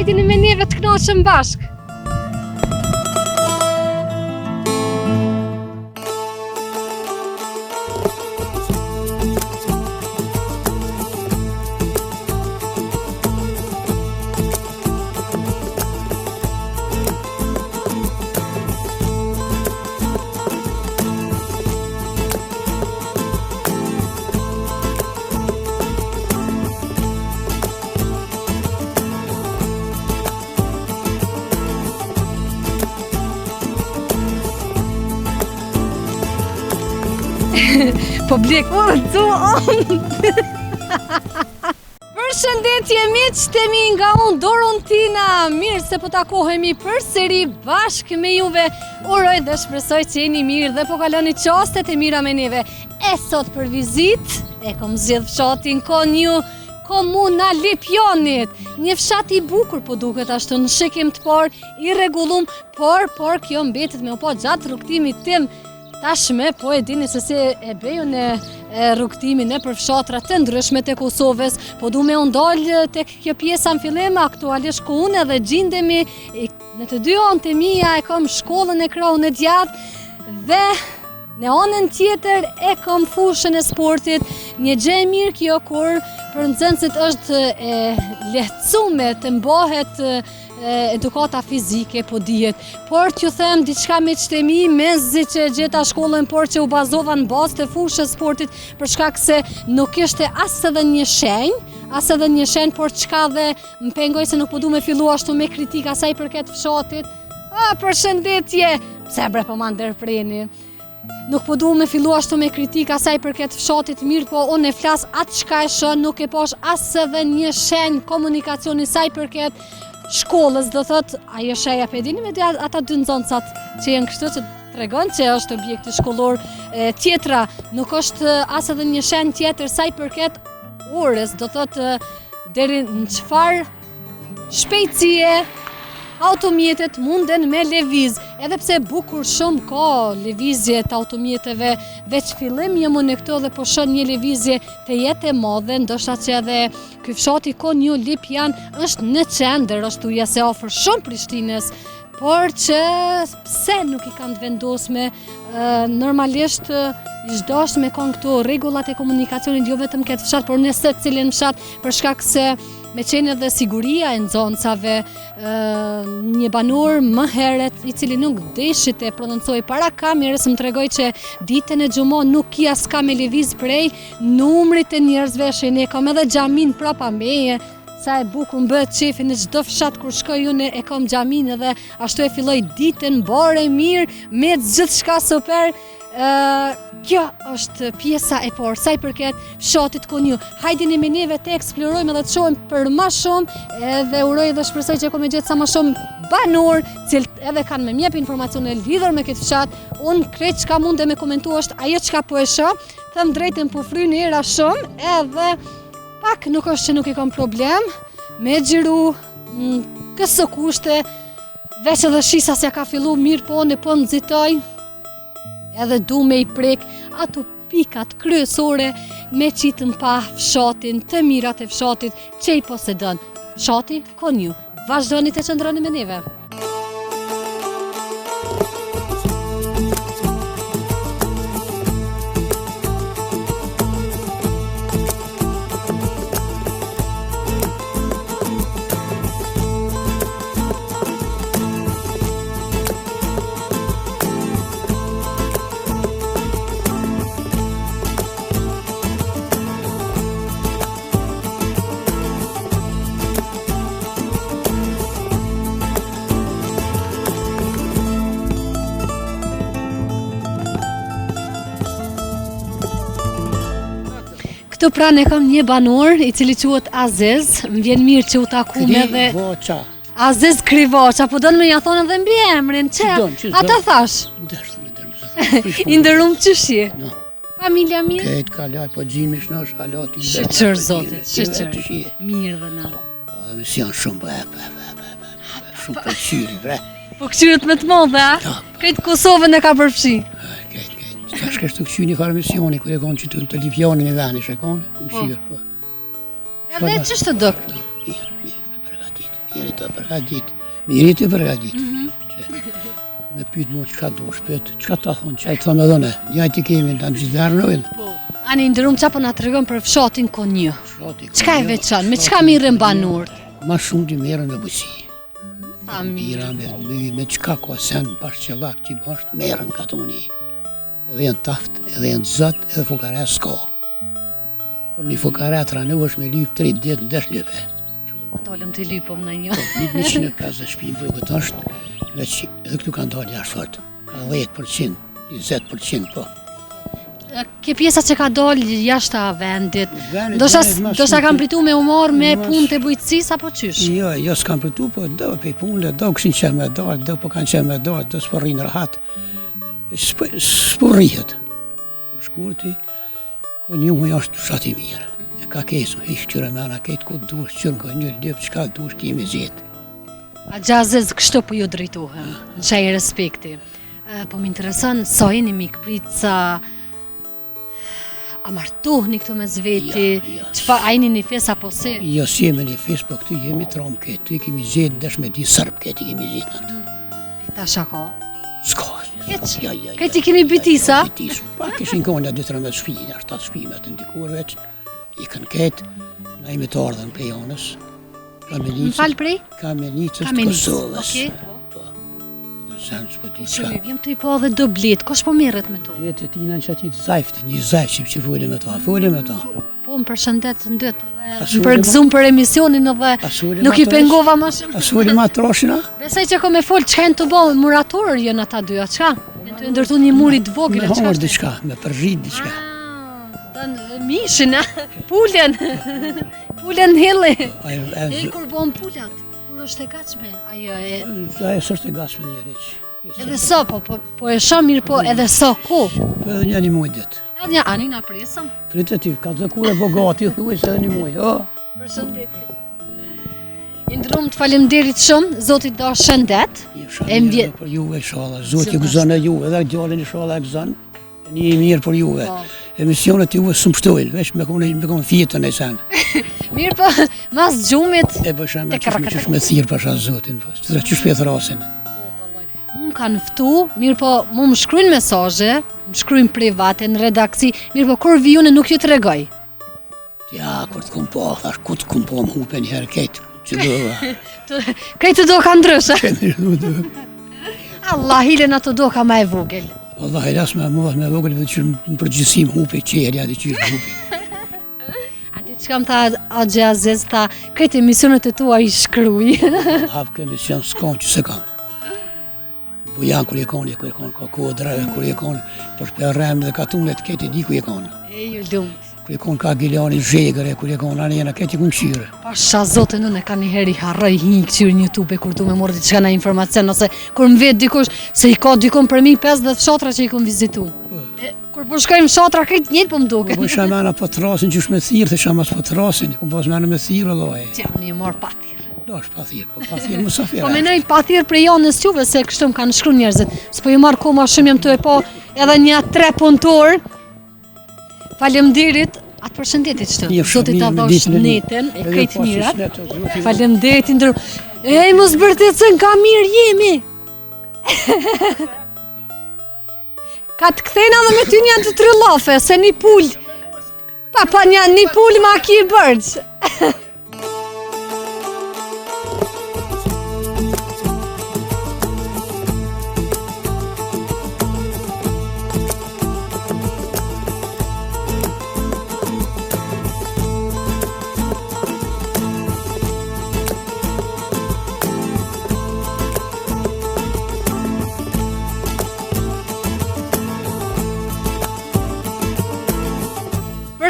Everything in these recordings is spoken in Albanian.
Hajdeni me neve të knaqemi bashkë. Publik, u, tu, Përshëndetje miq të mi nga unë Doruntina, mirë se po takohemi përsëri bashkë me juve. Uroj dhe shpresoj që jeni mirë dhe po kaloni çastet e mira me neve. E sot për vizitë e kom zgjedh fshatin Konjuh, komuna Lipjanit. Një fshat i bukur po duket ashtu në shikim të parë, i rregullum, por por kjo mbetet me u pa gjatë rrugëtimit tim Tashme, po e dini se si e bej unë rrugëtimin nëpër fshatra të ndryshme të Kosovës, po du me u ndalë tek kjo pjesa në fillim, aktualisht ku unë edhe gjindemi, në të dy anët e mija e kom shkollën në krahun e djathtë dhe në anën tjetër e kom fushën e sportit, një gjë e mirë kjo kur për nxënësit është e lehtësume të mbahet edukata fizike po dihet. Por t'ju them diçka miqtë e mi, mezi që e gjeta shkollën, por që u bazova në bazë të fushës sportit, për shkak se nuk ishte as edhe një shenjë, as edhe një shenjë, por çka dhe më pengoi se nuk po du me fillu ashtu me kritika sa i përket fshatit. A, përshëndetje! Pse bre po ma ndërpreni? Nuk po du me fillu ashtu me kritika sa i përket fshatit mirë, po unë e flas atë çka e shoh, nuk e pash as edhe një shenjë komunikacioni sa i përket shkollës, do thot, ajo shenja pe dini me dy ata dy nxënësat që janë kështu që tregon që është objekti shkollor e, tjetra, nuk është as edhe një shenjë tjetër sa i përket orës, do thot deri në çfarë shpejtësie automjetet munden me lëviz, edhe pse bukur shumë ka lëvizje të automjeteve, veç fillim jam unë këtu dhe po shoh një lëvizje tejet e madhe, ndoshta që edhe ky fshati Konjuh Lipjan është në qendër, është thuajse afër shumë Prishtinës, por që pse nuk i kanë të vendosme normalisht ish dasht me konë këto rregullat e komunikacionit jo vetëm këtë fshat, por në secilin fshat, për shkak se me qenë edhe siguria e nxënësave, një banor më herët i cili nuk deshi të prononcohej para kamerës më tregoi që ditën e xhuma nuk ki as ka me lëviz prej numrit të njerëzve që ne kam edhe xhamin prapa meje, sa e bukur më bëhet qefi në çdo fshat kur shkoj unë e kam xhamin edhe ashtu e filloj ditën mbarë e mirë me gjithçka super kjo është pjesa e parë, sa i përket fshatit Konjuh. Hajdeni me neve të eksplorojmë edhe të shohim për ma shumë, edhe uroj dhe shpresoj që kom me gjetë sa ma shumë banorë, cilët edhe kanë me m'jep informacione lidhur me këtë fshat. Unë krejt çka mundem me komentu është ajo çka po e shoh, them drejtën po fryn era shumë, edhe pak nuk është që nuk e kam problem, me xhiru në këso kushte, veç edhe shi sa s'ja ka fillu mirë po unë po nxitoj, edhe du me i prek ato pikat kryesore me qitë në pah fshatin, të mirat e fshatit që i posedon. Fshati Konjuh. Vazhdoni të qëndroni me neve. Këtu pranë e kam një banor i cili quhet Aziz, më vjen mirë që u takum edhe Aziz Krivaqa, po don me ja thonë edhe mbiemrin, që? Ata thash. I nderum qysh je. No. Familja mirë? Krejt ka lajë, po gjimi shnosh, hala ti. Shyqyr zotit, shyqyr. Mirë dhe na. Po, si janë shumë, po, po, po, po, po, shumë po këqyri, bre. Po këqyret me të madhe, a? Po. Krejt Kosovën e ka përfshi. Krejt, krejt. Tash kështu këqyri një farë misioni, kur e konë që të Lipjanin e veni, shë konë, këqyri, po. Edhe qysh të duk? Mirë, mirë, përgatit. Jeni të përgadit, mirë të përgadit. Mm -hmm. Me pyt mu çka dush, pyt, çka ta thonë, çka të thonë edhe ne, njajt i kemi, në gjithë verë Po. Ani i nderum ça po na tregon për fshatin Konjë. Çka e veçon, me çka mirren banorët? Ma shumë të merren me bujqësi. Sa mirë. Me, me, me çka ka sen, bashqelak që bashkë, merren katuni. Edhe janë taft, edhe janë zot, edhe fukara s'ka. Por një fukara të ranu është me lypë tri ditë në desh lype. Po dolëm të lypëm në një. Po, 150 shpi më duket është, veç edhe këtu kanë dalë jashtë fort. Ka 10%, 20%, po. Ke pjesa që ka dalë jashtë vendit, ndoshta kanë pritu me u marrë me punë të bujqësisë apo qysh? Jo, jo s'kanë pritu, po do pej punë, do kishin qef me dalë, do po kanë qef me dalë, do s'po rrinë rahat. S'po rrihet. Për shkurti, Konjuhi është fshat i mirë. E ka kesë, hiq qyre mena, ketë ku dush, qyre në Konjuh, lyp, çka dush, ki me gjetë. Axha Aziz, kështu po ju drejtohem, në shenjë respekti. Po më intereson, sa jeni mikpritsa, a martohni këtu mes veti, jo, jo. Çfa, a jeni një fis apo si? Jo, s'jemi një fis, po këtu jemi t'ramë këtë, tu i kemi gjetë, desh me di sërb këtë i kemi gjetë në këtu. E ta shako? S'ka, Hiç? Jo, jo, jo. Këtë i keni bitisa? Bitis. Pa kishin konë dy tre me shpi, një shtatë shpi me të ndikur veç, i kanë ketë, na jemi të ardhën prej anës, Kamenicës. Më fal prej? Kamenicës të Kosovës. Okej. Po. Do të them s'po di çka. Shumë vjem të i po edhe do bletë, kush po merret me to? Bletë e tina në qatit zajftë, një zajftë që që foli me ta, foli me ta. Po më përshëndet në dytë dhe më përgëzum për emisionin edhe nuk i pengova më shumë. A s'foli ma troshin, a? Besoj që ko me fol, çka janë tu bo, muratorë janë ata dy, a çka? Janë tu ndërtu një muri të vogël, a çka? Me hongër diçka, me përzhit diçka. Ah, mishin, a? Pulën, pulën hilli. E kur bon pulat, kur është e gatshme, ajo e... Ajo s'është e gatshme njëherë. Edhe sa, po, po, po e shoh mirë, po edhe sa ku? Po edhe një një muj ditë. Edhe një, ani na presëm. Pritë ti, ka të kur e bo gati, thuaj se edhe një muj, o. Përshëndetje. I ndrum të faleminderit shumë, Zoti t'dhashtë shëndet. E mbje... për juve, inshallah, Zoti ju gëzon e juve, edhe djalin inshallah e gëzon. Një i mirë për juve. Po. Emisionet juve s'më pshtojnë, veç me konë me konë fjetën e sen. Mirë po, mas gjumit. E bëjsha me qysh me qysh me thirr pasha Zotin, po. Qysh qysh po e thrasin. Po, mu më kanë ftu, mirë po, mu më shkrujnë mesazhe, më shkrujnë private në redaksi, mirë po, kur vi unë nuk ju tregoj. Ja, kur të kum po, thash, ku të kum po, më hupe një herë krejt, që do dhe. Krejt të doka ndryshe. Allah, hilen ato doka ma e vogël. Allah, hilas me më me vogël, dhe që në përgjithësi më hupe, qerja dhe që më hupe. A di çka më tha Axha Aziz, tha, krejt emisionet e tua i shkruj. Hap kë emision, s'kam që s'e kam. Bujan kur e konë, kur e konë, ka kodra, kur e konë, për shpe rremë dhe katunet, krejt e di ku e konë. E ju lumt. Kur e konë ka Gilani Zhegër, kur e konë anjena, krejt i kum kqyrë. Pasha Zotin, unë ka një herë i harroj hi kqyr në YouTube kur du me marrë diçka në informacion ose kur më vet dikush se i ka dikun përmi 50 fshatra që i kom vizitu. Po. E, kur po shkojmë fshatra krejt njëjtë po më duken. Po shë po t'thrasin qysh me thirr, thësha mos po t'thrasin, ku pas mena me thirr vëllai. Që unë i marr pa thirr. Do është pa thirr, po pa thirr musafir. Po menoj pa thirr prej anës juve se kështu më kanë shkruar njerëzit. S'po ju marr kohë ma shumë jam tu e pa edhe një tre punëtor. Faleminderit. Atë përshëndetje qëtu. Zoti ta dhashtë shnetin e krejt mirat. Faleminderit i nderum. Ej, mos bërtit se në ka mirë jemi. Ka të kthena dhe me ty një të tri llafe, se një pulë. Pa, pa një, një pulë ma ki borxh.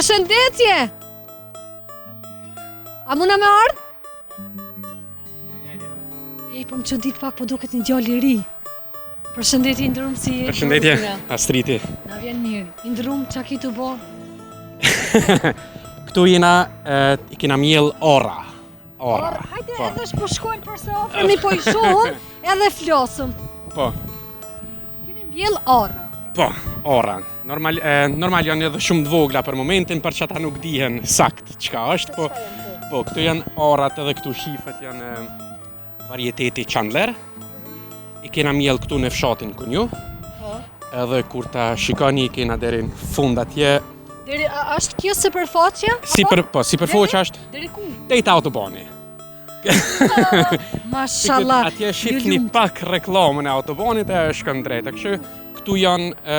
Përshëndetje! A muna me ardhë? Ej, po më çudit pak, po duket një djalë i ri. Përshëndetje, i nderum si je. Përshëndetje, Astriti. Na vjen mirë. I nderum, ça ki tu bo? Këtu jena, e, i kena mjell arra. Arra. Hajde, po. edhe po shkojmë për së afërmi, po i shohëm, edhe flasëm. Po. Keni mbjell arra. Po, arra. Normal, e, normal janë edhe shumë të vogla për momentin, për që ata nuk dihen sakt çka është, po, po, këtu janë arrat edhe këtu shifet janë... varieteti Chandler. I kena mjell këtu në fshatin Konjuh. Po. Edhe kur ta shikoni i kena deri në fund atje. Deri a, është kjo sipërfaqja? Sipër, po, sipërfaqja është Deri ku? deri te autobani. Mashallah. Atje shihni pak reklamën e autobanit e shkon drejt. Kështu këtu janë e,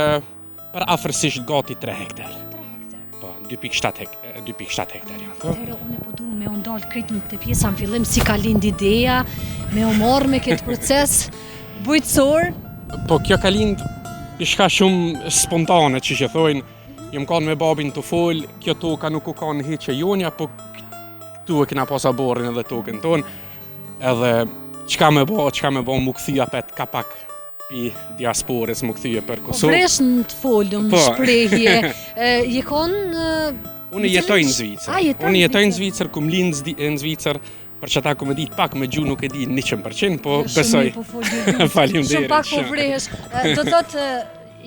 për afërsisht gati 3 hektar. 3 hektar. Po, 2.7 hek, 2.7 hektar janë këtu. Atëherë unë po du me u ndal krejt në këtë pjesa në fillim si ka lind ideja, me u marrë me këtë proces bujqësor. Po kjo ka lind diçka shumë spontane, që që thojnë, jom kanë me babin tu fol, kjo toka nuk u kanë hiç e jonja, po këtu e kena pas oborrin edhe tokën tonë, edhe çka me bo, çka me bo, mu kthy apet ka pak pi diasporës mu kthy për Po Kosovë. vresh në të folëm, në Po. shprehje. E, je kon Unë jetoj në Zvicër. A, jeton Unë jetoj në Zvicër. Zvicër, kum lind në në Zvicër, për që ata ku me ditë pak me gjuhë nuk e di 100%, po Shumë besoj. mirë Po fol, ju. Faleminderit. Shumë pak po shumë. vrehesh. E, Do thotë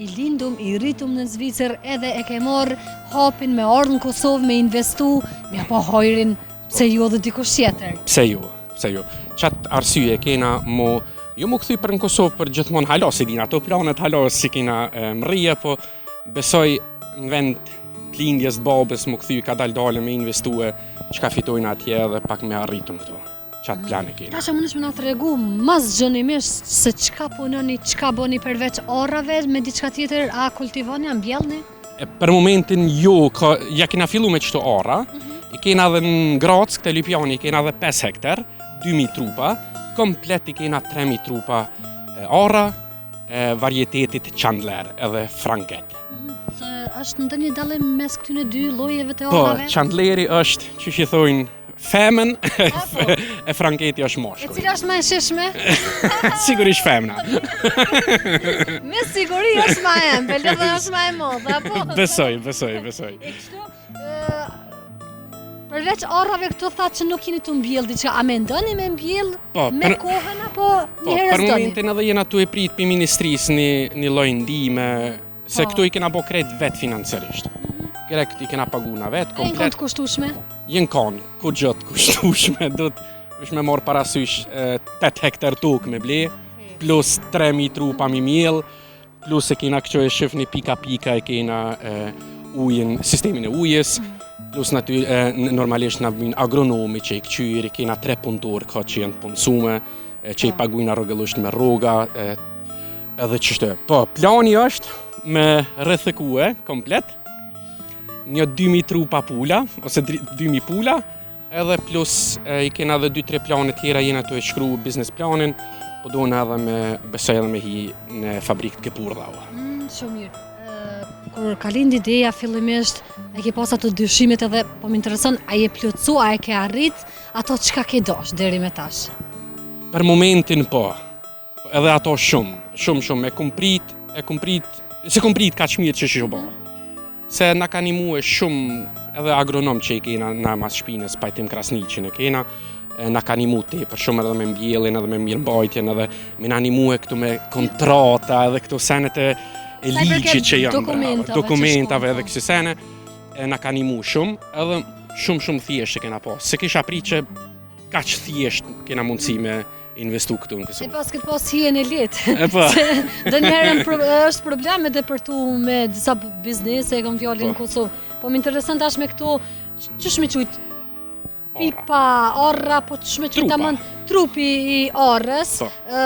i lindum, i rritum në Zvicër, edhe e ke marrë hapin me ardhë në Kosovë, me investu, me ja pa hajrin, pse jo edhe dikush tjetër. Pse jo? Pse jo? Qatë arsye kena mo, jo mu kthy për në Kosovë për gjithmonë hala si din ato planet hala si kena e, mrrije, po besoj në vend të lindjes të babës mu kthy ka dal dale me investue çka fitojnë atje edhe pak me arritun këtu. Qatë plan e kena. Tash a mundesh me na tregu ma zgjënimisht se çka punoni, çka bëni përveç arrave, me diçka tjetër, a kultivoni, a mbjellni? E, për momentin jo, ka, ja kena fillu me qëto arra, i kena edhe në Grackë, te Lipjani, i kena edhe 5 hektar, 2000 trupa, komplet i kena 3000 trupa e, arra, e, varietetit Chandler edhe Franket. Se është ndonjë dallim mes këtyre dy llojeve të Po, arrave? Chandleri është, që që i thojnë, femën, po. e Franketi është E mashkull. cila është më e shijshme? Sigurisht femna. Me siguri është më e ëmbël edhe është më e madhe, apo? Besoj, besoj, besoj. E kështu, ë, përveç arrave këtu thatë që nuk jeni të mbjell diçka, a mendoni me mbjell Po, me për- kohën apo Po, një herë për s'doni? momentin edhe jena tu e prit pi ministrisë një, një lloj ndihme, se Po. këtu i kena bo krejt vetë financiarisht. Krejt i kena pagu na vetë, A jenë komplet. të kushtueshme? Jenë kanë, ku gjë t'kushtueshme, do të vesh me marrë parasysh e, 8 hektar tokë me ble, plus 3000 trupa mi mjell, plus e kena këqo e shifni pika pika e kena e, ujin, sistemin e ujës, plus naty, e, n- normalisht na vin agronomi që i këqyri, kena tre punëtor ka që janë të punësume, e, që i Po. paguajnë rregullisht me rroga, e, edhe qështu. Po, plani është me rrethekue komplet, një 2000 trupa pula, ose 2000 pula, edhe plus e, i kena edhe 2-3 plane tjera, jena tu e shkru biznes planin, po dona edhe me, besoj edhe me hi në fabrikë të këpurdhave. Mm, shumë mirë. Ë, Kur ka lind ideja fillimisht, e ke pas ato dyshimet edhe po më intereson, a je plotësu, a e ke arrit ato çka ke dosh deri me tash? Për momentin po, edhe ato shumë, shumë shumë, e kum prit, e kum prit, se kum prit kaq mirë që që bo. Se na ka nimue shumë edhe agronom që i kena na mas shpinës, Pajtim Krasniqin e kena, e, na ka nimu tepër shumë edhe me mbjelljen edhe me mirëmbajtjen edhe me na nimue këtu me kontrata edhe këto senet e, e Sa i përket ligjit që janë bravo, dokumentave që dokumentave shkojnë, edhe po. kësi sene, e, na ka nimu shumë edhe shumë shumë thjesht e kena pas. Se kisha prit që kaq thjesht kena mundësi me investu këtu në E Kosovë. pas këtë pas hijen e lehtë. E po. Se ndonjëherë në pro, është problem edhe për tu me disa biznese, e kam fjalën në Po. Kosovë. Po më intereson tash me këto, qysh me qujt? Pipa, arra, po qysh me qujt Trupa. tamam trupi i arrës. Po. Ë,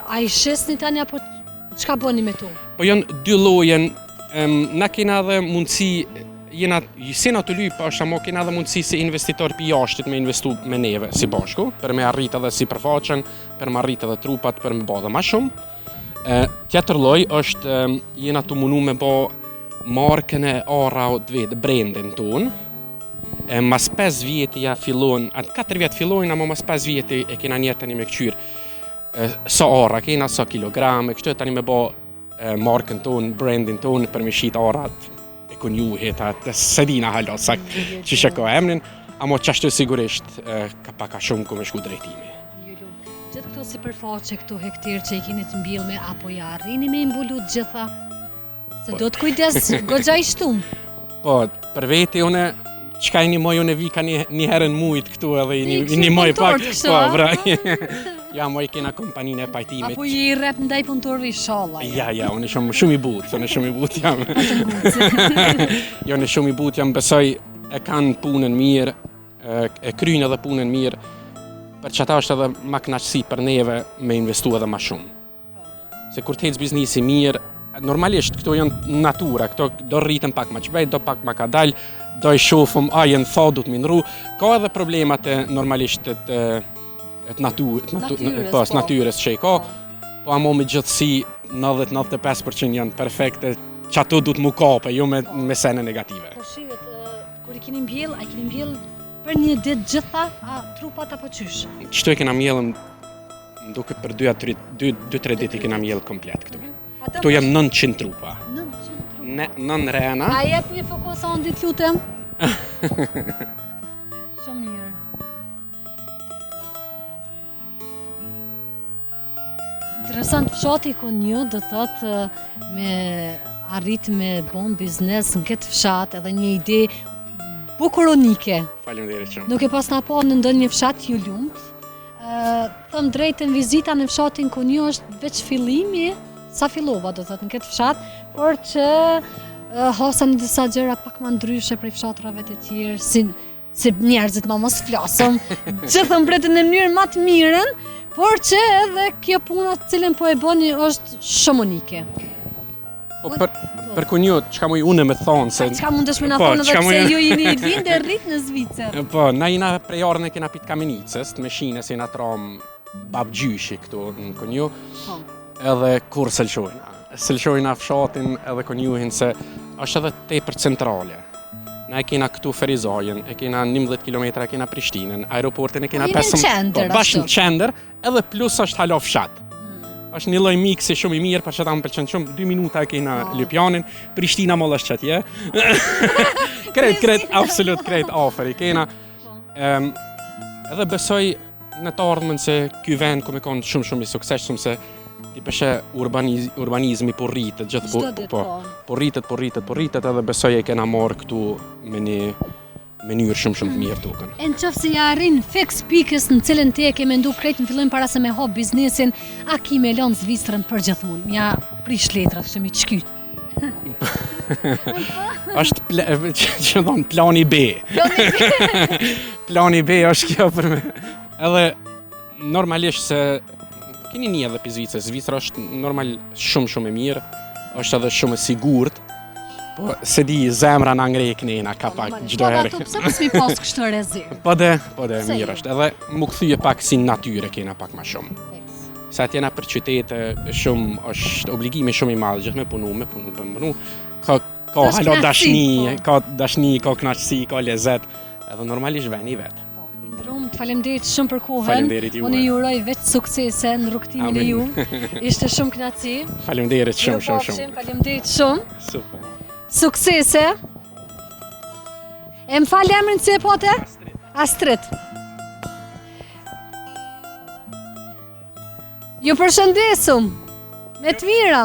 a i shisni tani apo çka bëni me to? Po janë dy lloje, em, na kena edhe mundësi jena si na të lyp, është amo kena edhe mundësi si investitor pi jashtit me investu me neve si bashku, për me arrit edhe si përfaqen, për me arrit edhe trupat, për me bo edhe ma shumë. E, tjetër lloj është em, jena të munu me bo markën e arra të vetë, brandin tonë. E, mas 5 vjeti ja fillon, atë 4 vjet fillojnë, ama mas 5 vjeti e kena njerë tani me këqyr e, sa arra kena, sa kilogram, e kështu e tani me bo e, markën tonë, brandin tonë për me shit arrat e konjuhit, atë se dina hala sakt që që ka emrin, amo qashtu sigurisht e, ka pak a shumë ku me shku drejtimi. Ju lumë. Gjithë këto sipërfaqe, këto hektar që i keni të mbjellme, apo ja arrini me i mbulu të gjitha? Se Po. do të kujdes goxha i shtum. Po, për veti une, çka i nimoj une vi ka një, një herë në mujt këtu edhe i, Ti ni- kështu i nimoj punëtor pak. kështu, Po, a? bra. Ja, mo i kena kompaninë e pajtimit. Apo i rreptë ndaj punëtorëve ishalla. Ja, ja, unë shumë shumë i butë, unë shumë i butë jam. jo, unë shumë i butë jam, besoj e kanë punën mirë, e, e kryjnë edhe punën mirë. Për qata është edhe ma kënaqësi për neve me investu edhe ma shumë. Se kur të ecë biznesi mirë, normalisht këto janë natyra, këto do rriten pak ma shpejt, do pak ma kadal, do i shofëm, a janë tha, du të mi ndrru. Ka edhe problemat e normalisht të, të, të natyrës, të natu, Natyrës, po, po. natyrës që i ka, po amo me gjithësi 90-95% janë perfekte, që ato du të mu kape, jo me, me sene negative. Po shihet, ë, kur i keni mbjell, a i keni mbjell për një ditë gjitha, a trupat apo qysh? Qëto e kena mjellën, më duket për 2 a 3, 2, 2-3 ditë i kena mjellë komplet këtu. Ato Këtu janë 900 trupa. 900 trupa. Ne, nën rena. A jep një fokus Andi të lutem? Shumë mirë. Interesant fshati Konju do thotë me arrit me bon biznes në këtë fshat edhe një ide bukur unike. Faleminderit shumë. Nuk e pas na pa në ndonjë fshat ju lumt. Them drejtën vizita në fshatin Konju është veç fillimi, sa fillova do thotë në këtë fshat, por që hasa në disa gjëra pak më ndryshe prej fshatrave të tjerë, si si njerëzit ma mos flasëm, gjithë mbretën në mënyrë më të mirën, por që edhe kjo puna të cilën po e bëni është shumë unike. Po për për Konju, çka muj unë me thonë se Çka mundesh me na Po, thonë edhe çka pse muj- ju jeni lind e rrit në Zvicër? Po, na jena prejardhjen e kena pi Kamenicës, të Meshinës jena tram babgjyshi këtu në Konju. Po. Edhe kur s'e lëshojna. S'e lëshojna fshatin edhe Konjuhin se është edhe tepër centrale. Na e kena këtu Ferizajën, e kena 11 km, e kena Prishtinën, aeroportin e kena Po, jeni në 15 qendër, po, bash ashtu. në qendër, edhe plus është hala fshat. Është një lloj miksi shumë i mirë, për që ta më pëlqen shumë, 2 minuta e kena Po. Lipjanin, Prishtina moll është qatje. krejt, krejt, absolut krejt afër i kena. Em, edhe besoj në të ardhmen se ky vend ku me konë shumë shumë i suksesshëm se ti peshe urbaniz, urbanizmi po rritet, gjithë po, Çdo ditë, po, po. po rritet, po rritet, po rritet edhe besoj e kena marrë këtu me një mënyrë shumë shumë të mirë tokën. E në qofë se ja arrin fiks pikës në cilën ti e ke mendu krejt në fillim para se me hap biznesin, a ki me lënë Zvicrën për gjithmonë, ja prish letrat, kështu mi çkyt. Është pla, që, që thonë plani B. Plani B është kjo për me. Edhe normalisht se keni një edhe për Zvicrë, Zvicra është normal shumë shumë e mirë, është edhe shumë e sigurt. Po se di zemra na ngreh knena ka pak çdo Po, herë. ato pse mos mi pas kështu rezervë? Po de, po de, Pse mirë jo? është. Edhe mu kthye pak si natyrë kena pak ma shumë. Se atje na për qytete shumë është obligimi shumë i madh, gjithë me punu, me punu, me punu. Ka ka Është hala kënaqësi, dashni, po. ka dashni, ka kënaqësi, ka lezet, edhe normalisht veni vet. Po, Ndrum, të faleminderit shumë për kohën. Faleminderit juve. Unë ju uroj veç suksese në rrugëtimin e Amin. ju. Ishte shumë kënaqësi. Faleminderit shumë shumë Mirupafshim, shumë. Faleminderit shumë. Super. Suksese. E më fal emrin si e pote? Astrit. Ju përshëndesum. Me të mira.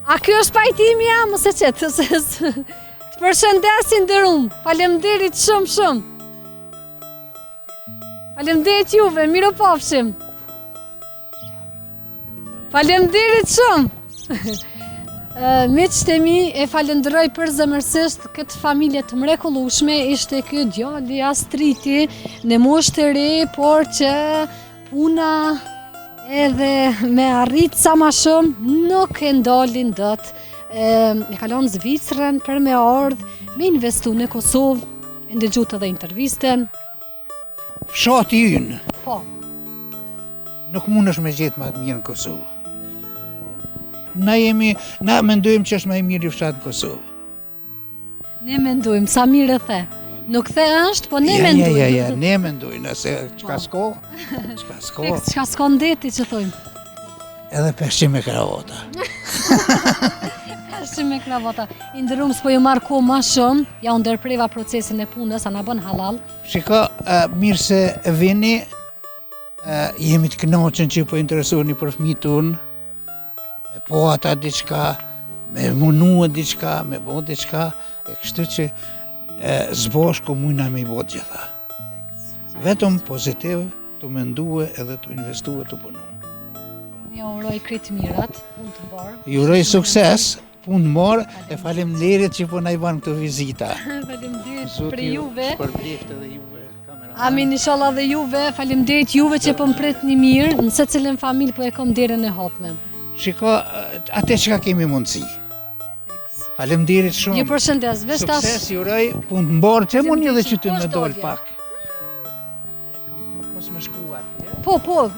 A kjo është pajtimi ja? Mos e qetë. se- se- Të përshëndesin ndërum. Faleminderit shumë shumë. Faleminderit juve, mirupafshim. Faleminderit shumë. Ë, Miqtë e mi, e falenderoj përzemërsisht këtë familje të mrekullueshme, ishte ky djali Astriti në moshë të re, por që puna edhe me arrit sa ma shumë nuk e ndalin dot. E, e kalon Zvicrën për me ardh, me investu në Kosovë, e ndëgjut edhe intervistën. Fshati ynë Po, nuk mundesh me gjetë më të mirë në Kosovë. Na jemi, na mendojmë që është më i miri fshat në Kosovë. ne mendojmë, sa mirë e the. Nuk the është, po ne ja, mendojmë. Ja, ja, ja, ne mendojmë, se çka s'ka, çka s'ka, Fiks, çka s'ka ndeti që thojmë. edhe peshqim me kravata. Peshqim me kravata. I ndërum s'po ju marr kohë ma shumë, ja u ndërpreva procesin e punës, a na bën halal. Shiko, e, mirë se vini, e, jemi të kënaqur që po interesoheni për fëmijët tonë, me po ata diçka, me munua diçka, me bo diçka, e kështu që e, zbashku mujna me i bo të gjitha. Vetëm pozitiv, tu mendue edhe tu investue tu punu. Ju uroj krejt të mirat, punë të mbarë. Ju uroj sukses, punë të mbarë e faleminderit që po na i ban këto vizita. Faleminderit për juve. Shpërbleftë edhe juve. Amin, inshallah dhe juve, faleminderit juve që po më pritni mirë, në secilën familje po e kom derën e hapme. Shiko, atë çka kemi mundësi. Faleminderit shumë. Ju përshëndes, veç tash. Sukses ju uroj, punë të mbarë, që mund një dhe që ty me dol pak. Mos më shkuar. Po, po,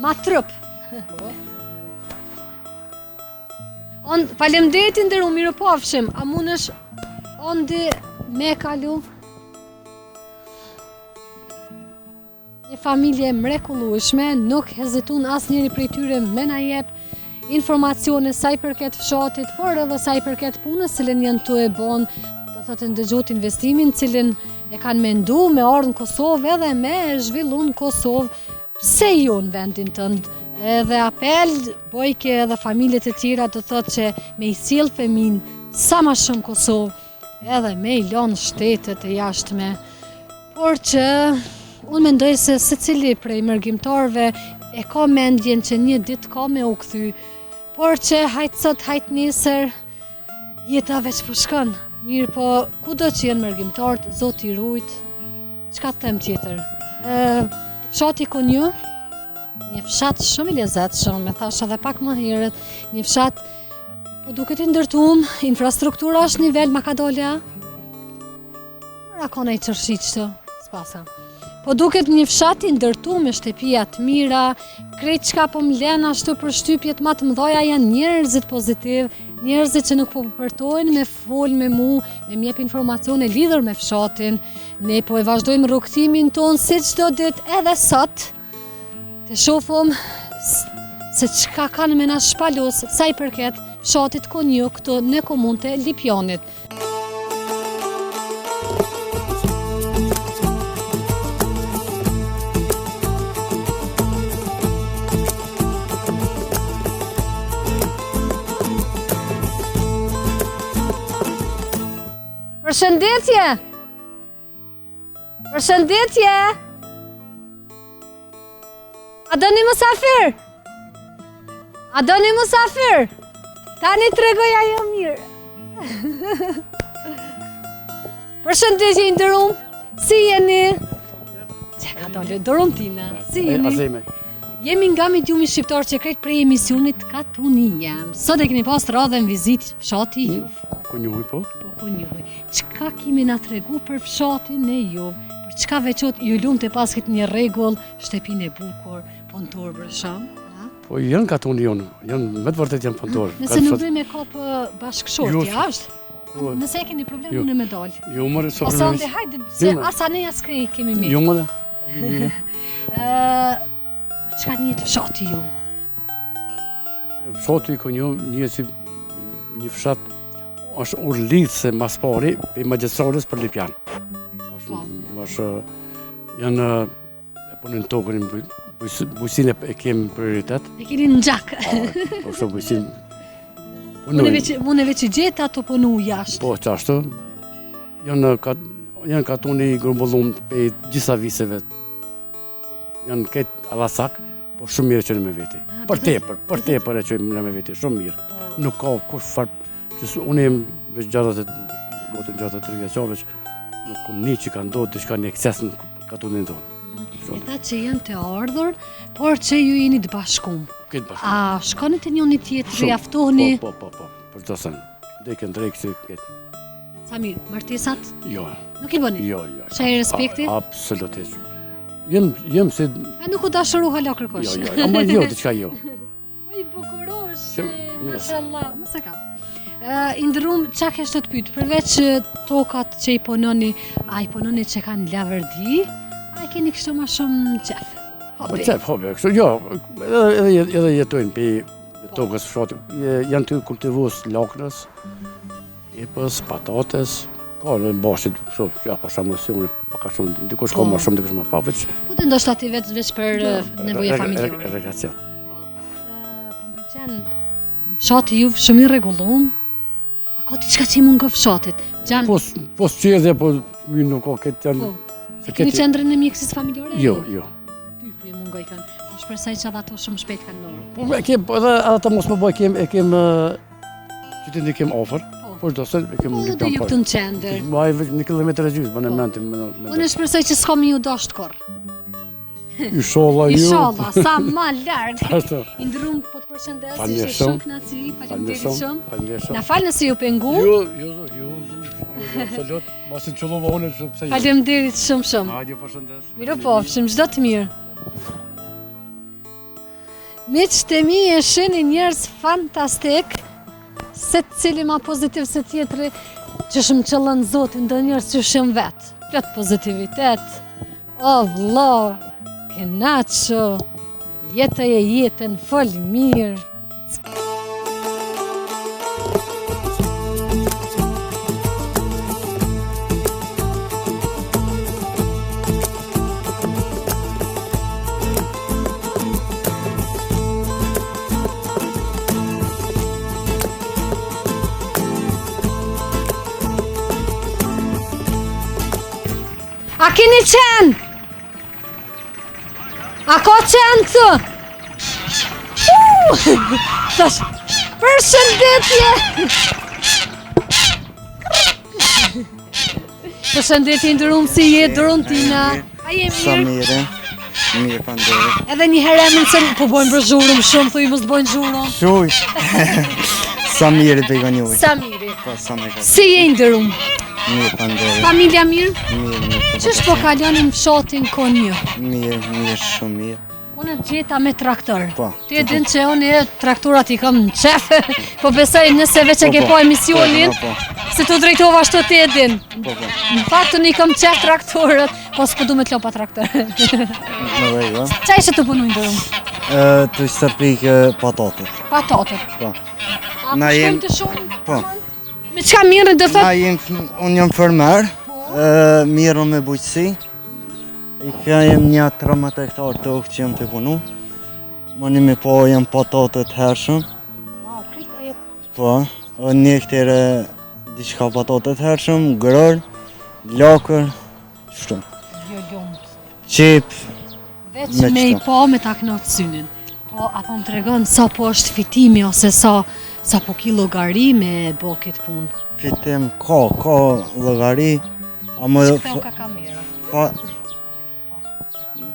ma trëp. Po. On, faleminderit i nderum, mirupafshim. A mundesh ondi me kalu? Një familje e mrekullueshme, nuk hezitun asnjëri prej tyre me na jep informacione sa i përket fshatit, por edhe sa i përket punës, cilën janë tu e bon, do thotë ndëgjot investimin, cilin e kanë mendu me ardhë në Kosovë edhe me e zhvillu në Kosovë, pse jo në vendin tënd, edhe apel, bojke edhe familjet e tjera do thotë që me i sjell fëmin sa ma shumë Kosovë, edhe me i lonë shtetet e jashtme, Por që unë mendoj se secili prej mërgimtarëve e ka mendjen që një ditë ka me u kthy, por që hajt sot, hajt nesër, jeta veç po shkon. Mirëpo, kudo që jenë mërgimtarët, zoti i rujt, çka të them tjetër? E, fshati Konjuh, një fshat shumë i lezetshëm, e thash edhe pak më herët, një fshat po duket i ndërtum, infrastruktura është nivel, ma ka dalja, A ka naj qershi qëtu, s'pasa. Po duket një fshat i ndërtu me shtëpia të mira, krejt çka po më len ashtu përshtypjet ma të mëdhaja janë njerëzit pozitiv, njerëzit që nuk po përtojnë me fol me mu, me m'jep informacione lidhur me fshatin. Ne po e vazhdojmë rrugëtimin tonë si çdo ditë edhe sot. Të shofim se çka kanë me na shpalos sa i përket fshatit Konjuh këtu në komunë të Lipjanit. Përshëndetje! Përshëndetje! A doni musafir? A doni musafir? Tani tregoj ajo mirë. Përshëndetje i nderum, si jeni? Që ka dole, Doruntina, si jeni? Azime. Jemi nga mediumi shqiptar që krejt prej emisionit Katuni Jem. Sot e keni pas radhën vizitë fshati juv. Konjuhi, po? Po, Konjuhi. Çka ki me na tregu për fshatin e juv? Për çka veçohet ju lumtë e paskit një rregull, shtëpinë e bukur, punëtor bre shumë, a? Po janë katuni jonë, janë me të vërtet janë punëtor. Nëse nuk bëjmë me kap bashkëshorti, jo, është? Po. Nëse e keni problem, jo. unë me dalë. Jo, more, s'o problem. Ose hajde, se asa ne as kemi mirë. Jo, more. Ë, çka njihet fshati ju? Fshati Konjuh njihet si një fshat është urë lidhëse ma s'pari prej magjistrales për Lipjan. Është, po. është janë e punojnë tokën, bujqësinë e kemi prioritet. E keni në gjak. Po, po është bujqësinë. Unë veç i gjeta tu punu jashtë. Po, qashtu. Janë, janë katuni i grumbullum prej gjitha viseve Janë këtë alasak, po shumë mirë e çojnë me veti. Ah, për tepër, për tepër e çojnë me veti, shumë mirë. Po. Nuk ka kurrfarë, që unë jem veç 60, gati 63 vjeçar, veç nuk kom ni që ka ndodhë diçka një ekses në katunin tonë. E tha që janë të ardhur, por që ju jeni të bashkum. Këtë bashkum. A shkoni te njëni tjetri, a ftohni? Po, po, po, po, për të thënë. Drekën, drekë, që këtë. Sa mirë, martesat? Jo. Nuk i bëni? Jo, jo. Shenjë respekti? Absolutisht. Jem, jem se... A nuk u dashuru hala kërkush? Jo, jo, ama jo, diçka jo. O i bukurosh, mashallah, më se kam. I nderum, ça kesh të të pyt, përveç tokat që i punoni, a i punoni që kanë laverdi, a i keni kështu ma shumë qef? Hobi. Po qef, hobi, kështu, jo, edhe, edhe, edhe jetojnë prej tokës fshatit, janë të kultivues lakrës, Pjepës, patates, ka në bashit, kështu, ja, pa shumë si unë, pak a shumë, dikush ka po. më shumë, dikush më pak, veç. Po të ndoshta ti veç veç për nevoje familjare. Rekreacion. Po, po më pëlqen fshati juv shumë i rregullum. A ka diçka që i mungon fshatit? Gjan... Po, po s'qedhja, po, mi nuk ka këtë janë... Po. E keni qendrën e mjekësisë familjare? Jo, jo. Ty po ju mungojkan. Po shpresoj që edhe ato shumë shpejt kanë me ardhë. Po e kem, po edhe edhe të mos më bëj kem e kem qytetin e kem afër. Po, po çdo sen e kem po, në ju këtu në qendër. Po ai veç një kilometër e gjysmë, po në mend tim. Unë shpresoj që s'ka me ju dasht kurrë. Inshallah ju. Inshallah, sa ma larg. I nderum po të përshëndes, ishte shumë kënaqësi, faleminderit shumë. Faleminderit shumë. Na fal nëse ju pengu. Jo, jo, jo, jo, absolut. Mos e qëllova unë pse jo. Faleminderit shumë shumë. Hajde, përshëndes. Mirupafshim, çdo të mirë. Miqtë e mi e shihni njerëz fantastik, secili ma pozitiv se tjetri, që shumë qëllon Zoti, do njerëz që shumë vetë, plot pozitivitet, o vlla, kënaqu, jetoje jetën, fol mirë, A keni qen? A ka qen këtu? Tash, përshëndetje! Përshëndetje i nderum si je Doruntina. A je mirë? Sa mirë. Mirë, faleminderit. Edhe një herë emrin se po bojnë për zhurmë shumë, thuj mos bojnë zhurmë. Shuj. Sa mirë për i njëri. Sa mirë. Po, sa mirë. Si je i nderum? Mirë, faleminderit. Familja mirë? Mirë, mirë. Po, Qysh po kaloni në fshatin Konjë? Mirë, mirë, shumë mirë. Unë të gjeta me traktor. Po. Ti e din që unë e traktorat i kam në qef, po besoj nëse veç e Po, ke po. pa emisionin, Po, po, se të drejtova ashtu ti e din. Po, po. Në fakt unë i kam qef traktorët, po s'po du me të lon pa traktor. Në rregull. Qa ishe tu punu i nderum? Ë, tu stërpik patatet. Patatet. Po. A Na po jem- shkojmë të shumë? Po. Me çka mirren do Na thot? jem, unë jam fermer, ë, mirrem me bujqësi. I kem një 13 hektar tokë që jam tu punu. Më një me po jam patate të hershëm. Po, një hektar e diçka patate të hershëm, gror, lakër, shtu. Jo lumt. Qep, Veç Me me i qëto. pa me ta knaq synin. Po, a po më tregon sa po është fitimi ose sa, sa po ki llogari me bo këtë punë? fitim ka, ka llogari, ama Që ktheu ka kamera. fa,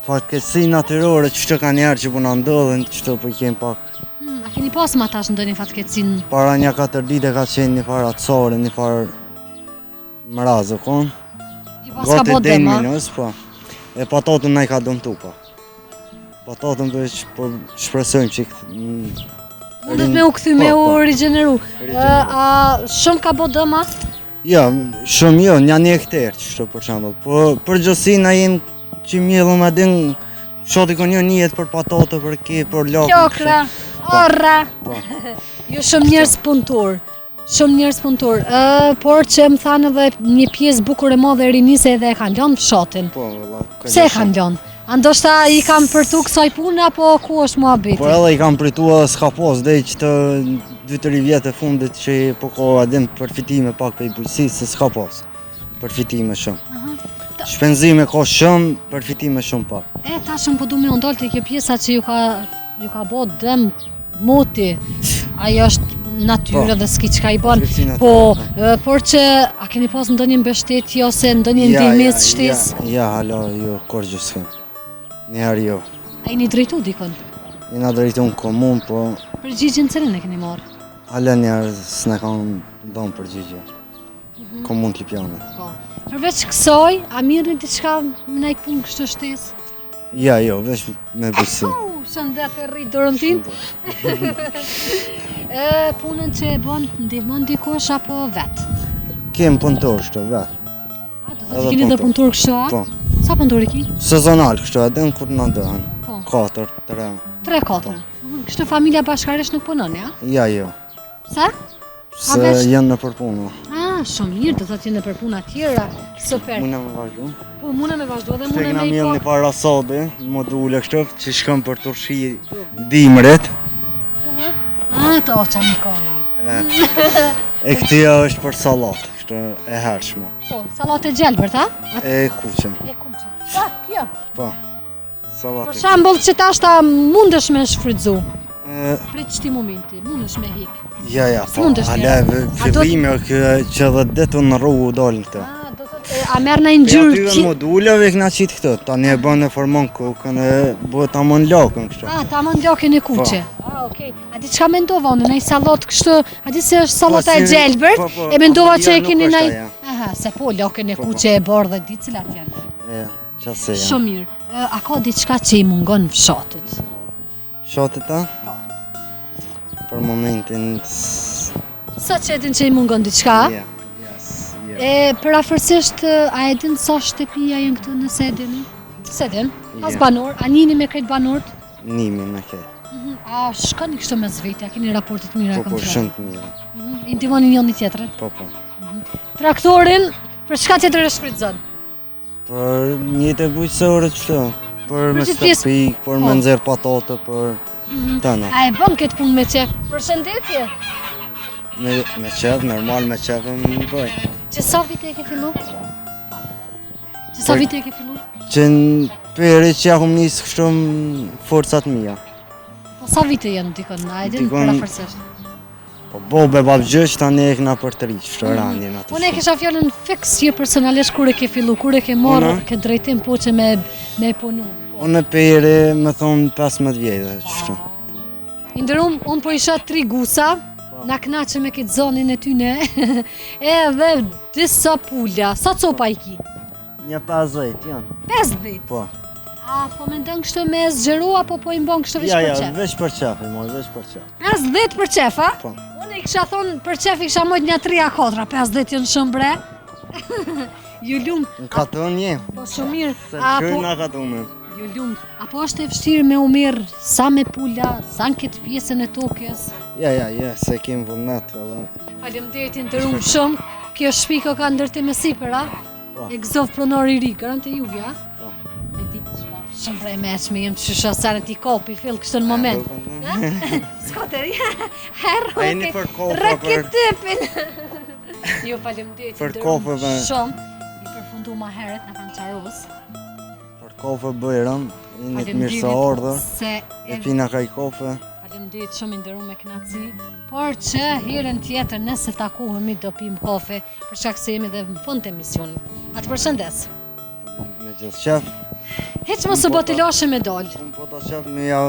fatkeqësi natyrore që që ka njerë që po na ndodhin, që po i kem pak. Hmm, a keni pas ma tash ndonjë fatkeqësi? Para një katër dite ka qenë një farë acarë, një farë mrazë, kon. Ju pas ka Gati bo deri dëm, a? minus, po. E patatën na i ka dëmtu, po. Patatën po, po shpresojmë që mm, Mundet me u kthy, me Po, u po. rigjeneru. Rigjeneru. A shumë ka bo dëm, a? Jo, shumë jo, një një hektar, qështu për shembull. Po përgjithësi na jem që mjellëm a din fshati Konjo njihet për patate, për qepë, për lakër. Lakra, orra. Po. Jo shumë njerëz punëtor. Shumë njerëz punëtor. Ë, por që më thanë edhe një pjesë bukur e madhe e rinisë edhe e kanë lënë fshatin. Po, valla. ka Pse e gjë kanë shumë. lënë? A ndoshta i kanë përtu kësaj pune apo ku është muhabeti? Po edhe i kanë pritu edhe s'ka pas deri që të 2-3 vjet e fundit që po ka a din përfitime pak prej bujqësisë se s'ka pas përfitime shumë. Shpenzime ka shumë, përfitime shumë pak. E tash unë po du me u ndal te kjo pjesa që ju ka ju ka bo dëm moti. Ajo është natyrë Po. dhe s'ki çka i bën. Fatkeqësi natyrore, Po, po. e, por që a keni pas ndonjë mbështetje ose ndonjë ndihmesë shtesë? Ja, ja, hala, jo, kurgjë s'kem. Njëherë jo. A jeni drejtu dikun? Jena drejtu në komunë, po Përgjigjen cilën e keni marrë? hala njëherë s'na kanë dhënë përgjigje. Mhm. Komunë të Lipjanit. Po. Përveç kësaj, a merrni diçka me naj punë kështu shtesë? Ja, jo, veç me bujqësi. U, shëndet e rrit Doruntin. E, punën që e bën, ndihmon dikush apo vet? Kem punëtor kështu, vet. A, do të Edhe keni dhe punëtor. punëtor kështu, a? Po. Sa punëtor i ki? Sezonal kështu, edhe në kur na dohen. Po. 4, 3. 3, 4. Mhm, Kështu familja bashkarisht nuk punon, ja? Ja, jo. Pse? Se veç- janë në përpunë. Ah, shumë mirë, do thotë janë nëpër puna tjera. Super. Muna me vazhdu. Po mune me vazhdu edhe Kështu mune kena me i mjellë po. një farë rasade, module kështu, që shkon për turshi dimrit. Ah, to qa më kona. E këtia është për sallatë. kështu e hershme. Po, sallatë e gjelbërt, ha? E kuqe. E kuqe. Po, kjo. Po. Sallatë. Për shembull, që tash ta mundesh me shfrytzu. Prej qëti momenti, mundesh me hik. Ja, ja, po, hala fillimi o që që dhe ditë në rrugë u dalin këto. A, do të thotë, a merr në ngjyrë? Ja, aty moduleve kena qitë këto, tani e bën e formon kokën e bëhet tamam lakën kështu. A, tamam lakën e kuqe. Po. A, okej. A di çka mendova unë, naj sallatë kështu, a di se është sallata e gjelbërt, po, po, e mendova që e keni naj... Aha, se po, lakën e kuqe e bardhë, di cilat janë. E, qase janë. Shumë mirë. A ka diçka që i mungon fshatit? Fshatit a? Po. Për momentin... Sa që e din që i mungon diçka? Ja, yes, yeah. E, përafërsisht, a e din sa shtëpia janë këtu nëse e din? S'e din? As banorë, a njihni me krejt banorët? Njihmi me krejt. Mhm. A shkoni kështu mes veti, a keni raporte të mira? Po, po, shumë të mira. Mhm. I ndihmoni njëri tjetrin? Po, po. Mhm. Traktorin, për çka tjetër e shfrytëzon? Për mjete bujqësore qëto, për me stërpik, për me po. nxjerr patate, për tëna. A e bën këtë punë me qef? Përshëndetje! Me, me qef, normal me qef e më bëj. Që sa vite e ke fillu? Që sa vite e ke fillu? Që në peri që ja kom nisë kështu me forcat mija. Po sa vite janë dikon, a e din përafërsisht? Po babë e babgjysh tani e kena për të rritë, shtë mm. randjen atë. Unë e kisha fjalën fiks që personalisht kur e ke fillu, kur e ke marrë këtë drejtim po që me, me punu. Unë peri, me thonë 15 vjetë, qështu. I nderum, unë po i shoh tri guca, po. na knaqe me këtë zonin e tyne, edhe disa pula, sa copa i ki? Një 50, janë. 50? Po. A, po mendon kështu me zgjeru, apo po i mbon kështu veç ja, për qef? Ja, veç për qef, i moj, veç për qef. 50 për qef, a? Po. Unë i kisha thonë për qef i kisha mojt një 3 a 4, 50 janë shumë bre. Ju lumtë. Në katun një. Po shumë mirë. Se po... në katun Ju lumtë. A po është e vështirë me u marrë sa me pula, sa në këtë pjesën e tokës? Ja, ja, ja, se kem vullnet, valla. Faleminderit i nderum shumë. Kjo shtëpi ko ka ndërtim e sipër, a? Po. E gëzof pronar i ri, garant e juve, a? Po. E di çfarë. Shumë prej meqme, jem që shë sërën t'i kopi, fill kështu në moment. S'ka të ri, herë, rëkë typin. Jo, faleminderit i nderum shumë. I përfundu ma herët në kanë qarus. Për kofe bujrum, jeni të mirë se ardhur. Se e pina kaj kofe. Faleminderit shumë i nderum me kënaqësi. Por që herën tjetër nëse takohemi do pim kofe, për shkak se jemi dhe në fund të emisionit. A të përshëndes. Me gjithë qef. Hiç mos u bë të lashe me dal. Unë po të qef me ja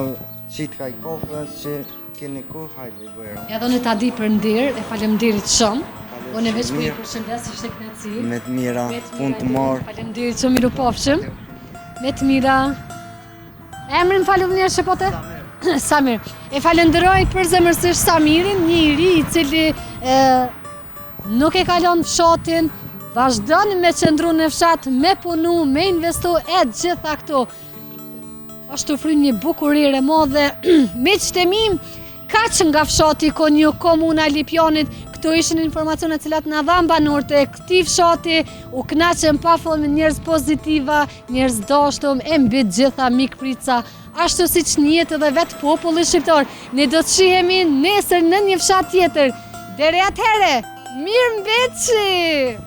qit kaj kofe që keni ku hajde bujrum. Edhe unë ta di për nder, e faleminderit shumë. Unë veç po ju përshëndes, ishte kënaqësi. Me të mira, punë të mbarë. Faleminderit shumë mirupafshim. Me të mira. Emrin fal edhe një herë që po te? Samir. E falënderoj përzemërsisht Samirin, një i ri i cili e, nuk e ka lon fshatin, vazhdon me qëndru në fshat, me punu, me investu e gjitha këto. Është tu fry një bukur erë e madhe. Miqtë e mi, kaq nga fshati Konjuh, komuna e Lipjanit, këto ishin informacionet të cilat na dhanë banorët e këtij fshati, u knaqem pa fund me njerëz pozitiva, njerëz dashtëm, e mbi të gjitha mikpritsa, ashtu siç njihet edhe vetë populli shqiptar. Ne do të shihemi nesër në një fshat tjetër. Deri atëherë, mirë mbetshi!